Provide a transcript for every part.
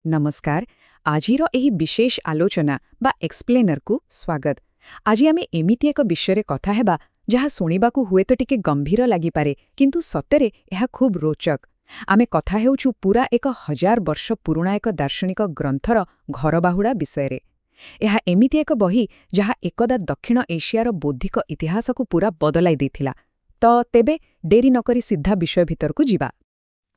ନମସ୍କାର। ଆଜିର ଏହି ବିଶେଷ ଆଲୋଚନା ବା ଏକ୍ସପ୍ଲେନରକୁ ସ୍ୱାଗତ। ଆଜି ଆମେ ଏମିତି ଏକ ବିଷୟରେ କଥା ହେବା, ଯାହା ଶୁଣିବାକୁ ହୁଏତ ଟିକେ ଗମ୍ଭୀର ଲାଗିପାରେ, କିନ୍ତୁ ସତରେ ଏହା ଖୁବ୍ ରୋଚକ। ଆମେ କଥା ହେଉଛୁ ପୁରା 1000 ବର୍ଷ ପୁରୁଣା ଏକ ଦାର୍ଶନିକ ଗ୍ରନ୍ଥର ଘରବାହୁଡ଼ା ବିଷୟରେ। ଏହା ଏମିତି ଏକ ବହି, ଯାହା ଏକଦା ଦକ୍ଷିଣ ଏସିଆର ବୌଦ୍ଧିକ ଇତିହାସକୁ ପୁରା ବଦଳାଇ ଦେଇଥିଲା। ତ ତେବେ ଡେରି ନକରି ସିଧା ବିଷୟ ଭିତରକୁ ଯିବା।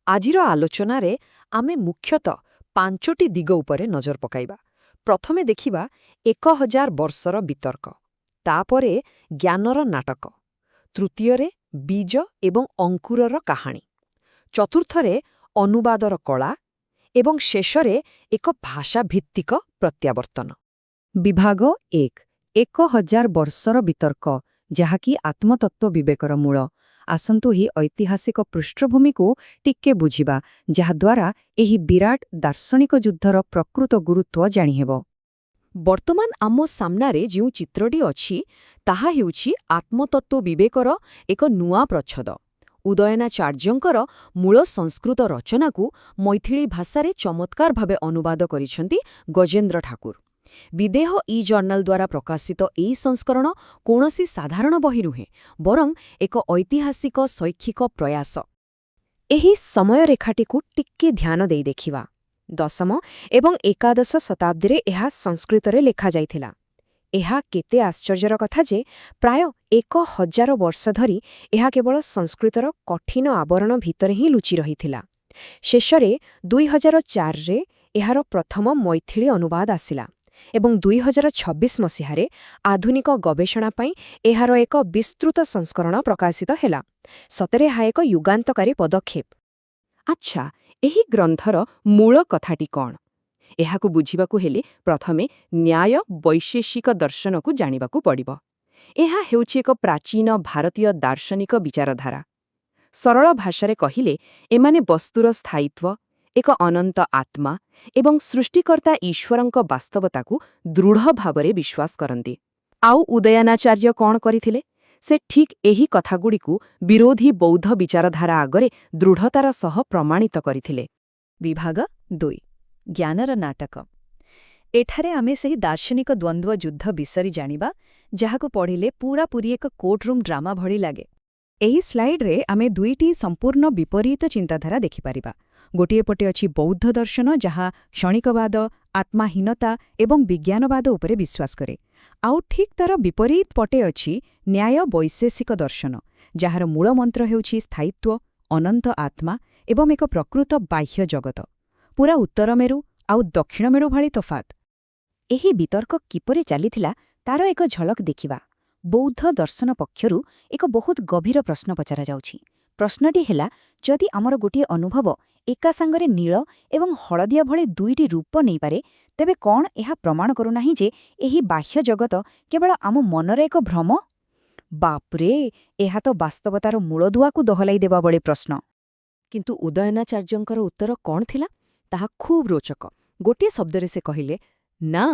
ଆଜିର ଆଲୋଚନାରେ ଆମେ ମୁଖ୍ୟତଃ ପାଞ୍ଚଟି ଦିଗ ଉପରେ ନଜର ପକାଇବା। ପ୍ରଥମେ ଦେଖିବା 1000 ବର୍ଷର ବିତର୍କ, ତାପରେ ଜ୍ଞାନର ନାଟକ, ତୃତୀୟରେ ବୀଜ ଏବଂ ଅଙ୍କୁରର କାହାଣୀ, ଚତୁର୍ଥରେ ଅନୁବାଦର କଳା ଏବଂ ଶେଷରେ ଏକ ଭାଷାଭିତ୍ତିକ ପ୍ରତ୍ୟାବର୍ତ୍ତନ। ବିଭାଗ 1, 1000 ବର୍ଷର ବିତର୍କ, ଯାହାକି ଆତ୍ମତତ୍ତ୍ୱ ବିବେକର ମୂଳ। ଆସନ୍ତୁ ଏହି ଐତିହାସିକ ପୃଷ୍ଠଭୂମିକୁ ଟିକେ ବୁଝିବା, ଯାହାଦ୍ୱାରା ଏହି ବିରାଟ ଦାର୍ଶନିକ ଯୁଦ୍ଧର ପ୍ରକୃତ ଗୁରୁତ୍ୱ ଜାଣିହେବ। ବର୍ତ୍ତମାନ ଆମ ସାମ୍ନାରେ ଯେଉଁ ଚିତ୍ରଟି ଅଛି, ତାହା ହେଉଛି ଆତ୍ମତତ୍ତ୍ୱ ବିବେକର ଏକ ନୂଆ ପ୍ରଚ୍ଛଦ। ଉଦୟନାଚାର୍ଯ୍ୟଙ୍କର ମୂଳ ସଂସ୍କୃତ ରଚନାକୁ ମୈଥିଳୀ ଭାଷାରେ ଚମତ୍କାର ଭାବେ ଅନୁବାଦ କରିଛନ୍ତି ଗଜେନ୍ଦ୍ର ଠାକୁର। ବିଦେହ ଇ ଜର୍ଣ୍ଣାଲ ଦ୍ୱାରା ପ୍ରକାଶିତ ଏହି ସଂସ୍କରଣ କୌଣସି ସାଧାରଣ ବହି ନୁହେଁ, ବରଂ ଏକ ଐତିହାସିକ ଶୈକ୍ଷିକ ପ୍ରୟାସ। ଏହି ସମୟରେଖାଟିକୁ ଟିକେ ଧ୍ୟାନ ଦେଇ ଦେଖିବା। ଦଶମ ଏବଂ ଏକାଦଶ ଶତାବ୍ଦୀରେ ଏହା ସଂସ୍କୃତରେ ଲେଖାଯାଇଥିଲା। ଏହା କେତେ ଆଶ୍ଚର୍ଯ୍ୟର କଥା ଯେ ପ୍ରାୟ 1000 ବର୍ଷ ଧରି ଏହା କେବଳ ସଂସ୍କୃତର କଠିନ ଆବରଣ ଭିତରେ ହିଁ ଲୁଚି ରହିଥିଲା। ଶେଷରେ 2004ରେ ଏହାର ପ୍ରଥମ ମୈଥିଳୀ ଅନୁବାଦ ଆସିଲା ଏବଂ 2026 ମସିହାରେ ଆଧୁନିକ ଗବେଷଣା ପାଇଁ ଏହାର ଏକ ବିସ୍ତୃତ ସଂସ୍କରଣ ପ୍ରକାଶିତ ହେଲା। ସତରେ ଏହା ଏକ ଯୁଗାନ୍ତକାରୀ ପଦକ୍ଷେପ। ଆଚ୍ଛା, ଏହି ଗ୍ରନ୍ଥର ମୂଳ କଥାଟି କ'ଣ? ଏହାକୁ ବୁଝିବାକୁ ହେଲେ ପ୍ରଥମେ ନ୍ୟାୟ ବୈଶେଷିକ ଦର୍ଶନକୁ ଜାଣିବାକୁ ପଡ଼ିବ। ଏହା ହେଉଛି ଏକ ପ୍ରାଚୀନ ଭାରତୀୟ ଦାର୍ଶନିକ ବିଚାରଧାରା। ସରଳ ଭାଷାରେ କହିଲେ, ଏମାନେ ବସ୍ତୁର ସ୍ଥାୟିତ୍ୱ, ଏକ ଅନନ୍ତ ଆତ୍ମା ଏବଂ ସୃଷ୍ଟିକର୍ତ୍ତା ଈଶ୍ୱରଙ୍କ ବାସ୍ତବତାକୁ ଦୃଢ଼ ଭାବରେ ବିଶ୍ୱାସ କରନ୍ତି। ଆଉ ଉଦୟନାଚାର୍ଯ୍ୟ କ'ଣ କରିଥିଲେ? ସେ ଠିକ୍ ଏହି କଥାଗୁଡ଼ିକୁ ବିରୋଧୀ ବୌଦ୍ଧ ବିଚାରଧାରା ଆଗରେ ଦୃଢ଼ତାର ସହ ପ୍ରମାଣିତ କରିଥିଲେ। ବିଭାଗ 2, ଜ୍ଞାନର ନାଟକ। ଏଠାରେ ଆମେ ସେହି ଦାର୍ଶନିକ ଦ୍ୱନ୍ଦ୍ୱ ଯୁଦ୍ଧ ବିଷୟରେ ଜାଣିବା, ଯାହାକୁ ପଢ଼ିଲେ ପୂରାପୂରି ଏକ କୋର୍ଟରୁମ୍ ଡ୍ରାମା ଭଳି ଲାଗେ। ଏହି ସ୍ଲାଇଡ୍ରେ ଆମେ ଦୁଇଟି ସମ୍ପୂର୍ଣ୍ଣ ବିପରୀତ ଚିନ୍ତାଧାରା ଦେଖିପାରିବା। ଗୋଟିଏ ପଟେ ଅଛି ବୌଦ୍ଧ ଦର୍ଶନ, ଯାହା କ୍ଷଣିକବାଦ, ଆତ୍ମାହୀନତା ଏବଂ ବିଜ୍ଞାନବାଦ ଉପରେ ବିଶ୍ୱାସ କରେ। ଆଉ ଠିକ୍ ତାର ବିପରୀତ ପଟେ ଅଛି ନ୍ୟାୟ ବୈଶେଷିକ ଦର୍ଶନ, ଯାହାର ମୂଳ ମନ୍ତ୍ର ହେଉଛି ସ୍ଥାୟିତ୍ୱ, ଅନନ୍ତ ଆତ୍ମା ଏବଂ ଏକ ପ୍ରକୃତ ବାହ୍ୟ ଜଗତ। ପୁରା ଉତ୍ତର ମେରୁ ଆଉ ଦକ୍ଷିଣ ମେରୁ ଭଳି ତଫାତ୍। ଏହି ବିତର୍କ କିପରି ଚାଲିଥିଲା, ତାର ଏକ ଝଲକ ଦେଖିବା। ବୌଦ୍ଧ ଦର୍ଶନ ପକ୍ଷରୁ ଏକ ବହୁତ ଗଭୀର ପ୍ରଶ୍ନ ପଚରାଯାଉଛି। ପ୍ରଶ୍ନଟି ହେଲା, ଯଦି ଆମର ଗୋଟିଏ ଅନୁଭବ ଏକା ସାଙ୍ଗରେ ନୀଳ ଏବଂ ହଳଦିଆ ଭଳି ଦୁଇଟି ରୂପ ନେଇପାରେ, ତେବେ କ'ଣ ଏହା ପ୍ରମାଣ କରୁନାହିଁ ଯେ ଏହି ବାହ୍ୟ ଜଗତ କେବଳ ଆମ ମନର ଏକ ଭ୍ରମ? ବାପରେ, ଏହା ତ ବାସ୍ତବତାର ମୂଳଦୁଆକୁ ଦୋହଲାଇ ଦେବା ଭଳି ପ୍ରଶ୍ନ। କିନ୍ତୁ ଉଦୟନାଚାର୍ଯ୍ୟଙ୍କର ଉତ୍ତର କ'ଣ ଥିଲା, ତାହା ଖୁବ୍ ରୋଚକ। ଗୋଟିଏ ଶବ୍ଦରେ ସେ କହିଲେ, ନା।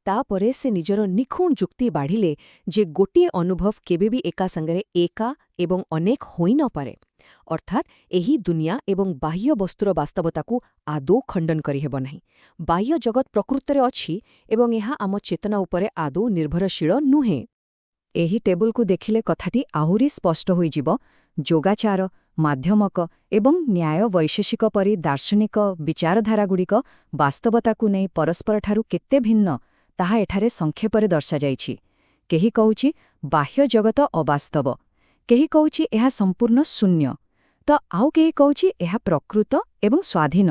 ତାପରେ ସେ ନିଜର ନିଖୁଣ ଯୁକ୍ତି ବାଢ଼ିଲେ ଯେ ଗୋଟିଏ ଅନୁଭବ କେବେ ବି ଏକା ସାଙ୍ଗରେ ଏକା ଏବଂ ଅନେକ ହୋଇନପାରେ। ଅର୍ଥାତ୍ ଏହି ଦୁନିଆ ଏବଂ ବାହ୍ୟ ବସ୍ତୁର ବାସ୍ତବତାକୁ ଆଦୌ ଖଣ୍ଡନ କରିହେବ ନାହିଁ। ବାହ୍ୟ ଜଗତ ପ୍ରକୃତରେ ଅଛି ଏବଂ ଏହା ଆମ ଚେତନା ଉପରେ ଆଦୌ ନିର୍ଭରଶୀଳ ନୁହେଁ। ଏହି ଟେବୁଲକୁ ଦେଖିଲେ କଥାଟି ଆହୁରି ସ୍ପଷ୍ଟ ହୋଇଯିବ। ଯୋଗାଚାର, ମାଧ୍ୟମକ ଏବଂ ନ୍ୟାୟ ବୈଶେଷିକ ପରି ଦାର୍ଶନିକ ବିଚାରଧାରାଗୁଡ଼ିକ ବାସ୍ତବତାକୁ ନେଇ ପରସ୍ପରଠାରୁ କେତେ ଭିନ୍ନ, ତାହା ଏଠାରେ ସଂକ୍ଷେପରେ ଦର୍ଶାଯାଇଛି। କେହି କହୁଛି ବାହ୍ୟ ଜଗତ ଅବାସ୍ତବ, କେହି କହୁଛି ଏହା ସମ୍ପୂର୍ଣ୍ଣ ଶୂନ୍ୟ, ତ ଆଉ କେହି କହୁଛି ଏହା ପ୍ରକୃତ ଏବଂ ସ୍ୱାଧୀନ।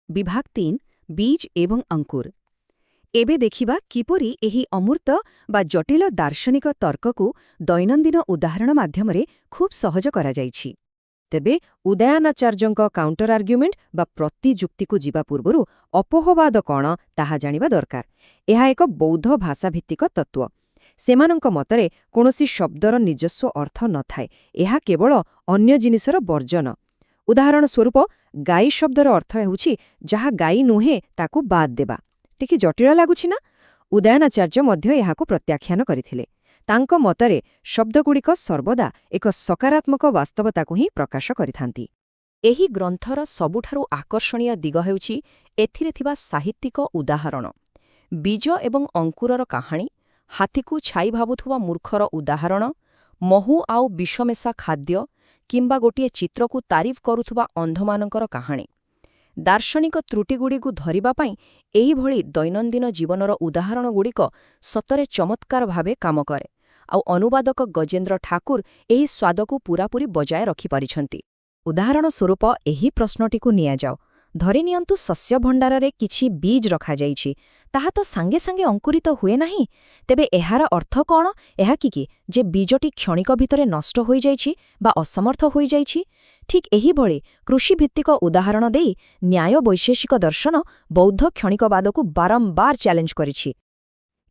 ବିଭାଗ 3, ବୀଜ ଏବଂ ଅଙ୍କୁର। ଏବେ ଦେଖିବା କିପରି ଏହି ଅମୂର୍ତ୍ତ ବା ଜଟିଳ ଦାର୍ଶନିକ ତର୍କକୁ ଦୈନନ୍ଦିନ ଉଦାହରଣ ମାଧ୍ୟମରେ ଖୁବ୍ ସହଜ କରାଯାଇଛି। ତେବେ ଉଦୟନାଚାର୍ଯ୍ୟଙ୍କ କାଉଣ୍ଟର ଆର୍ଗ୍ୟୁମେଣ୍ଟ ବା ପ୍ରତିଯୁକ୍ତିକୁ ଯିବା ପୂର୍ବରୁ ଅପୋହବାଦ କ'ଣ, ତାହା ଜାଣିବା ଦରକାର। ଏହା ଏକ ବୌଦ୍ଧ ଭାଷାଭିତ୍ତିକ ତତ୍ତ୍ୱ। ସେମାନଙ୍କ ମତରେ କୌଣସି ଶବ୍ଦର ନିଜସ୍ୱ ଅର୍ଥ ନଥାଏ, ଏହା କେବଳ ଅନ୍ୟ ଜିନିଷର ବର୍ଜନ। ଉଦାହରଣ ସ୍ୱରୂପ, ଗାଈ ଶବ୍ଦର ଅର୍ଥ ହେଉଛି ଯାହା ଗାଈ ନୁହେଁ ତାକୁ ବାଦ୍ ଦେବା। ଟିକେ ଜଟିଳ ଲାଗୁଛି ନା? ଉଦୟନାଚାର୍ଯ୍ୟ ମଧ୍ୟ ଏହାକୁ ପ୍ରତ୍ୟାଖ୍ୟାନ କରିଥିଲେ। ତାଙ୍କ ମତରେ ଶବ୍ଦଗୁଡ଼ିକ ସର୍ବଦା ଏକ ସକାରାତ୍ମକ ବାସ୍ତବତାକୁ ହିଁ ପ୍ରକାଶ କରିଥାନ୍ତି। ଏହି ଗ୍ରନ୍ଥର ସବୁଠାରୁ ଆକର୍ଷଣୀୟ ଦିଗ ହେଉଛି ଏଥିରେ ଥିବା ସାହିତ୍ୟିକ ଉଦାହରଣ। ବୀଜ ଏବଂ ଅଙ୍କୁରର କାହାଣୀ, ହାତୀକୁ ଛାଇ ଭାବୁଥିବା ମୂର୍ଖର ଉଦାହରଣ, ମହୁ ଆଉ ବିଷମେଶା ଖାଦ୍ୟ କିମ୍ବା ଗୋଟିଏ ଚିତ୍ରକୁ ତାରିଫ କରୁଥିବା ଅନ୍ଧମାନଙ୍କର କାହାଣୀ। ଦାର୍ଶନିକ ତ୍ରୁଟିଗୁଡ଼ିକୁ ଧରିବା ପାଇଁ ଏହିଭଳି ଦୈନନ୍ଦିନ ଜୀବନର ଉଦାହରଣଗୁଡ଼ିକ ସତରେ ଚମତ୍କାର ଭାବେ କାମ କରେ। ଆଉ ଅନୁବାଦକ ଗଜେନ୍ଦ୍ର ଠାକୁର ଏହି ସ୍ୱାଦକୁ ପୂରାପୂରି ବଜାୟ ରଖିପାରିଛନ୍ତି। ଉଦାହରଣ ସ୍ୱରୂପ ଏହି ପ୍ରଶ୍ନଟିକୁ ନିଆଯାଉ। ଧରିନିଅନ୍ତୁ ଶସ୍ୟଭଣ୍ଡାରରେ କିଛି ବୀଜ ରଖାଯାଇଛି। ତାହା ତ ସାଙ୍ଗେ ସାଙ୍ଗେ ଅଙ୍କୁରିତ ହୁଏ ନାହିଁ। ତେବେ ଏହାର ଅର୍ଥ କ'ଣ ଏହା କି କି ଯେ ବୀଜଟି କ୍ଷଣିକ ଭିତରେ ନଷ୍ଟ ହୋଇଯାଇଛି ବା ଅସମର୍ଥ ହୋଇଯାଇଛି? ଠିକ୍ ଏହିଭଳି କୃଷିଭିତ୍ତିକ ଉଦାହରଣ ଦେଇ ନ୍ୟାୟ ବୈଶେଷିକ ଦର୍ଶନ ବୌଦ୍ଧ କ୍ଷଣିକବାଦକୁ ବାରମ୍ବାର ଚ୍ୟାଲେଞ୍ଜ କରିଛି।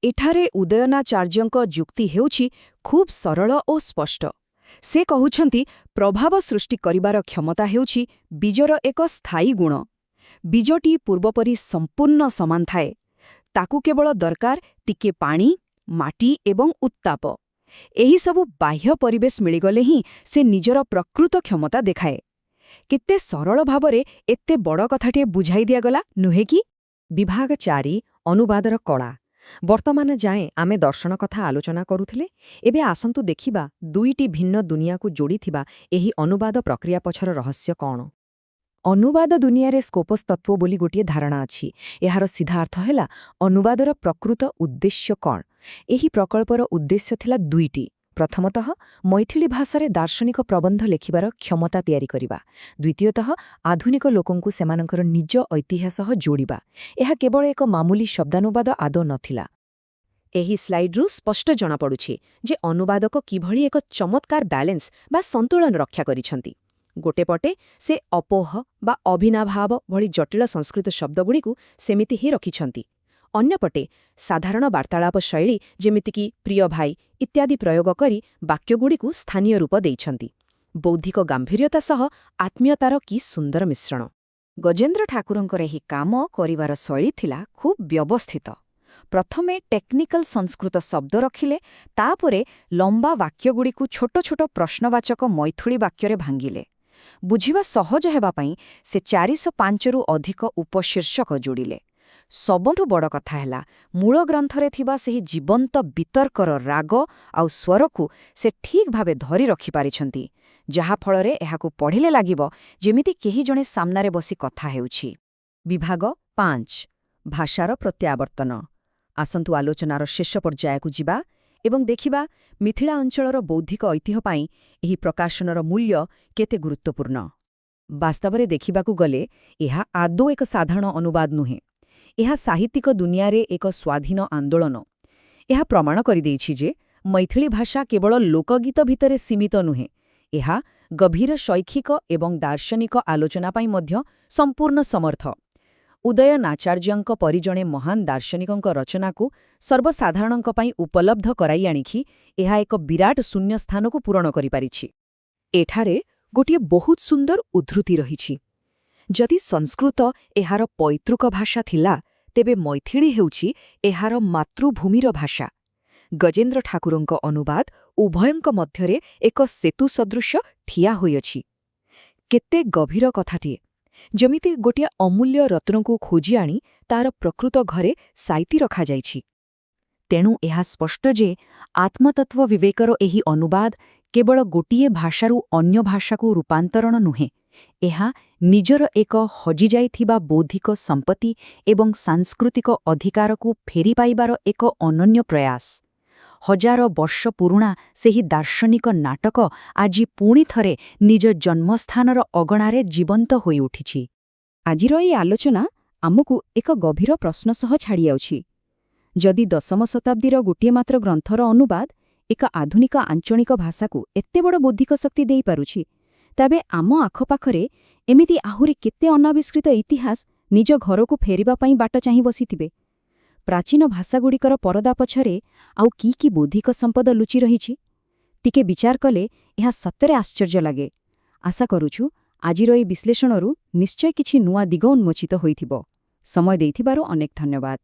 ଏଠାରେ ଉଦୟନାଚାର୍ଯ୍ୟଙ୍କ ଯୁକ୍ତି ହେଉଛି ଖୁବ୍ ସରଳ ଓ ସ୍ପଷ୍ଟ। ସେ କହୁଛନ୍ତି, ପ୍ରଭାବ ସୃଷ୍ଟି କରିବାର କ୍ଷମତା ହେଉଛି ବୀଜର ଏକ ସ୍ଥାୟୀ ଗୁଣ। ବୀଜଟି ପୂର୍ବପରି ସମ୍ପୂର୍ଣ୍ଣ ସମାନ ଥାଏ। ତାକୁ କେବଳ ଦରକାର ଟିକେ ପାଣି, ମାଟି ଏବଂ ଉତ୍ତାପ। ଏହିସବୁ ବାହ୍ୟ ପରିବେଶ ମିଳିଗଲେ ହିଁ ସେ ନିଜର ପ୍ରକୃତ କ୍ଷମତା ଦେଖାଏ। କେତେ ସରଳ ଭାବରେ ଏତେ ବଡ଼ କଥାଟିଏ ବୁଝାଇ ଦିଆଗଲା, ନୁହେଁ କି? ବିଭାଗ 4, ଅନୁବାଦର କଳା। ବର୍ତ୍ତମାନ ଯାଏଁ ଆମେ ଦର୍ଶନ କଥା ଆଲୋଚନା କରୁଥିଲେ। ଏବେ ଆସନ୍ତୁ ଦେଖିବା ଦୁଇଟି ଭିନ୍ନ ଦୁନିଆକୁ ଯୋଡ଼ିଥିବା ଏହି ଅନୁବାଦ ପ୍ରକ୍ରିୟା ପଛର ରହସ୍ୟ କ'ଣ। ଅନୁବାଦ ଦୁନିଆରେ ସ୍କୋପସ୍ ତତ୍ତ୍ୱ ବୋଲି ଗୋଟିଏ ଧାରଣା ଅଛି। ଏହାର ସିଧା ଅର୍ଥ ହେଲା ଅନୁବାଦର ପ୍ରକୃତ ଉଦ୍ଦେଶ୍ୟ କ'ଣ। ଏହି ପ୍ରକଳ୍ପର ଉଦ୍ଦେଶ୍ୟ ଥିଲା ଦୁଇଟି। ପ୍ରଥମତଃ, ମୈଥିଳୀ ଭାଷାରେ ଦାର୍ଶନିକ ପ୍ରବନ୍ଧ ଲେଖିବାର କ୍ଷମତା ତିଆରି କରିବା। ଦ୍ୱିତୀୟତଃ, ଆଧୁନିକ ଲୋକଙ୍କୁ ସେମାନଙ୍କର ନିଜ ଐତିହ୍ୟ ସହ ଯୋଡ଼ିବା। ଏହା କେବଳ ଏକ ମାମୁଲି ଶବ୍ଦାନୁବାଦ ଆଦୌ ନଥିଲା। ଏହି ସ୍ଲାଇଡ୍ରୁ ସ୍ପଷ୍ଟ ଜଣାପଡ଼ୁଛି ଯେ ଅନୁବାଦକ କିଭଳି ଏକ ଚମତ୍କାର ବ୍ୟାଲେନ୍ସ ବା ସନ୍ତୁଳନ ରକ୍ଷା କରିଛନ୍ତି। ଗୋଟେ ପଟେ ସେ ଅପୋହ ବା ଅଭିନାଭାବ ଭଳି ଜଟିଳ ସଂସ୍କୃତ ଶବ୍ଦଗୁଡ଼ିକୁ ସେମିତି ହିଁ ରଖିଛନ୍ତି, ଅନ୍ୟପଟେ ସାଧାରଣ ବାର୍ତ୍ତାଳାପ ଶୈଳୀ ଯେମିତିକି ପ୍ରିୟ ଭାଇ ଇତ୍ୟାଦି ପ୍ରୟୋଗ କରି ବାକ୍ୟଗୁଡ଼ିକୁ ସ୍ଥାନୀୟ ରୂପ ଦେଇଛନ୍ତି। ବୌଦ୍ଧିକ ଗାମ୍ଭୀର୍ଯ୍ୟତା ସହ ଆତ୍ମୀୟତାର କି ସୁନ୍ଦର ମିଶ୍ରଣ! ଗଜେନ୍ଦ୍ର ଠାକୁରଙ୍କର ଏହି କାମ କରିବାର ଶୈଳୀ ଥିଲା ଖୁବ୍ ବ୍ୟବସ୍ଥିତ। ପ୍ରଥମେ ଟେକ୍ନିକାଲ ସଂସ୍କୃତ ଶବ୍ଦ ରଖିଲେ, ତାପରେ ଲମ୍ବା ବାକ୍ୟଗୁଡ଼ିକୁ ଛୋଟ ଛୋଟ ପ୍ରଶ୍ନବାଚକ ମୈଥୁଳି ବାକ୍ୟରେ ଭାଙ୍ଗିଲେ। ବୁଝିବା ସହଜ ହେବା ପାଇଁ ସେ 405ରୁ ଅଧିକ ଉପଶୀର୍ଷକ ଯୋଡ଼ିଲେ। ସବୁଠୁ ବଡ଼ କଥା ହେଲା, ମୂଳ ଗ୍ରନ୍ଥରେ ଥିବା ସେହି ଜୀବନ୍ତ ବିତର୍କର ରାଗ ଆଉ ସ୍ୱରକୁ ସେ ଠିକ୍ ଭାବେ ଧରି ରଖିପାରିଛନ୍ତି, ଯାହାଫଳରେ ଏହାକୁ ପଢ଼ିଲେ ଲାଗିବ ଯେମିତି କେହି ଜଣେ ସାମ୍ନାରେ ବସି କଥା ହେଉଛି। ବିଭାଗ 5, ଭାଷାର ପ୍ରତ୍ୟାବର୍ତ୍ତନ। ଆସନ୍ତୁ ଆଲୋଚନାର ଶେଷ ପର୍ଯ୍ୟାୟକୁ ଯିବା ଏବଂ ଦେଖିବା ମିଥିଳା ଅଞ୍ଚଳର ବୌଦ୍ଧିକ ଐତିହ୍ୟ ପାଇଁ ଏହି ପ୍ରକାଶନର ମୂଲ୍ୟ କେତେ ଗୁରୁତ୍ୱପୂର୍ଣ୍ଣ। ବାସ୍ତବରେ ଦେଖିବାକୁ ଗଲେ ଏହା ଆଦୌ ଏକ ସାଧାରଣ ଅନୁବାଦ ନୁହେଁ। ଏହା ସାହିତ୍ୟିକ ଦୁନିଆରେ ଏକ ସ୍ୱାଧୀନ ଆନ୍ଦୋଳନ। ଏହା ପ୍ରମାଣ କରିଦେଇଛି ଯେ ମୈଥିଳୀ ଭାଷା କେବଳ ଲୋକଗୀତ ଭିତରେ ସୀମିତ ନୁହେଁ, ଏହା ଗଭୀର ଶୈକ୍ଷିକ ଏବଂ ଦାର୍ଶନିକ ଆଲୋଚନା ପାଇଁ ମଧ୍ୟ ସମ୍ପୂର୍ଣ୍ଣ ସମର୍ଥ। ଉଦୟନାଚାର୍ଯ୍ୟଙ୍କ ପରି ଜଣେ ମହାନ ଦାର୍ଶନିକଙ୍କ ରଚନାକୁ ସର୍ବସାଧାରଣଙ୍କ ପାଇଁ ଉପଲବ୍ଧ କରାଇ ଆଣିକି ଏହା ଏକ ବିରାଟ ଶୂନ୍ୟସ୍ଥାନକୁ ପୂରଣ କରିପାରିଛି। ଏଠାରେ ଗୋଟିଏ ବହୁତ ସୁନ୍ଦର ଉଦ୍ଧୃତି ରହିଛି। ଯଦି ସଂସ୍କୃତ ଏହାର ପୈତୃକ ଭାଷା ଥିଲା, ତେବେ ମୈଥିଳୀ ହେଉଛି ଏହାର ମାତୃଭୂମିର ଭାଷା। ଗଜେନ୍ଦ୍ର ଠାକୁରଙ୍କ ଅନୁବାଦ ଉଭୟଙ୍କ ମଧ୍ୟରେ ଏକ ସେତୁ ସଦୃଶ ଠିଆ ହୋଇଅଛି। କେତେ ଗଭୀର କଥାଟିଏ! ଯେମିତି ଗୋଟିଏ ଅମୂଲ୍ୟ ରତ୍ନକୁ ଖୋଜି ଆଣି ତାର ପ୍ରକୃତ ଘରେ ସାଇତି ରଖାଯାଇଛି। ତେଣୁ ଏହା ସ୍ପଷ୍ଟ ଯେ ଆତ୍ମତତ୍ତ୍ୱ ବିବେକର ଏହି ଅନୁବାଦ କେବଳ ଗୋଟିଏ ଭାଷାରୁ ଅନ୍ୟ ଭାଷାକୁ ରୂପାନ୍ତରଣ ନୁହେଁ, ଏହା ନିଜର ଏକ ହଜିଯାଇଥିବା ବୌଦ୍ଧିକ ସମ୍ପତ୍ତି ଏବଂ ସାଂସ୍କୃତିକ ଅଧିକାରକୁ ଫେରି ପାଇବାର ଏକ ଅନନ୍ୟ ପ୍ରୟାସ। ହଜାର ବର୍ଷ ପୁରୁଣା ସେହି ଦାର୍ଶନିକ ନାଟକ ଆଜି ପୁଣି ଥରେ ନିଜ ଜନ୍ମସ୍ଥାନର ଅଗଣାରେ ଜୀବନ୍ତ ହୋଇଉଠିଛି। ଆଜିର ଏହି ଆଲୋଚନା ଆମକୁ ଏକ ଗଭୀର ପ୍ରଶ୍ନ ସହ ଛାଡ଼ିଯାଉଛି। ଯଦି ଦଶମ ଶତାବ୍ଦୀର ଗୋଟିଏ ମାତ୍ର ଗ୍ରନ୍ଥର ଅନୁବାଦ ଏକ ଆଧୁନିକ ଆଞ୍ଚଳିକ ଭାଷାକୁ ଏତେ ବଡ଼ ବୌଦ୍ଧିକ ଶକ୍ତି ଦେଇପାରୁଛି, ତେବେ ଆମ ଆଖପାଖରେ ଏମିତି ଆହୁରି କେତେ ଅନାବିଷ୍କୃତ ଇତିହାସ ନିଜ ଘରକୁ ଫେରିବା ପାଇଁ ବାଟ ଚାହିଁ ବସିଥିବେ। ପ୍ରାଚୀନ ଭାଷାଗୁଡ଼ିକର ପରଦା ପଛରେ ଆଉ କି କି ବୌଦ୍ଧିକ ସମ୍ପଦ ଲୁଚି ରହିଛି, ଟିକେ ବିଚାର କଲେ ଏହା ସତରେ ଆଶ୍ଚର୍ଯ୍ୟ ଲାଗେ। ଆଶା କରୁଛୁ ଆଜିର ଏହି ବିଶ୍ଳେଷଣରୁ ନିଶ୍ଚୟ କିଛି ନୂଆ ଦିଗ ଉନ୍ମୋଚିତ ହୋଇଥିବ। ସମୟ ଦେଇଥିବାରୁ ଅନେକ ଧନ୍ୟବାଦ।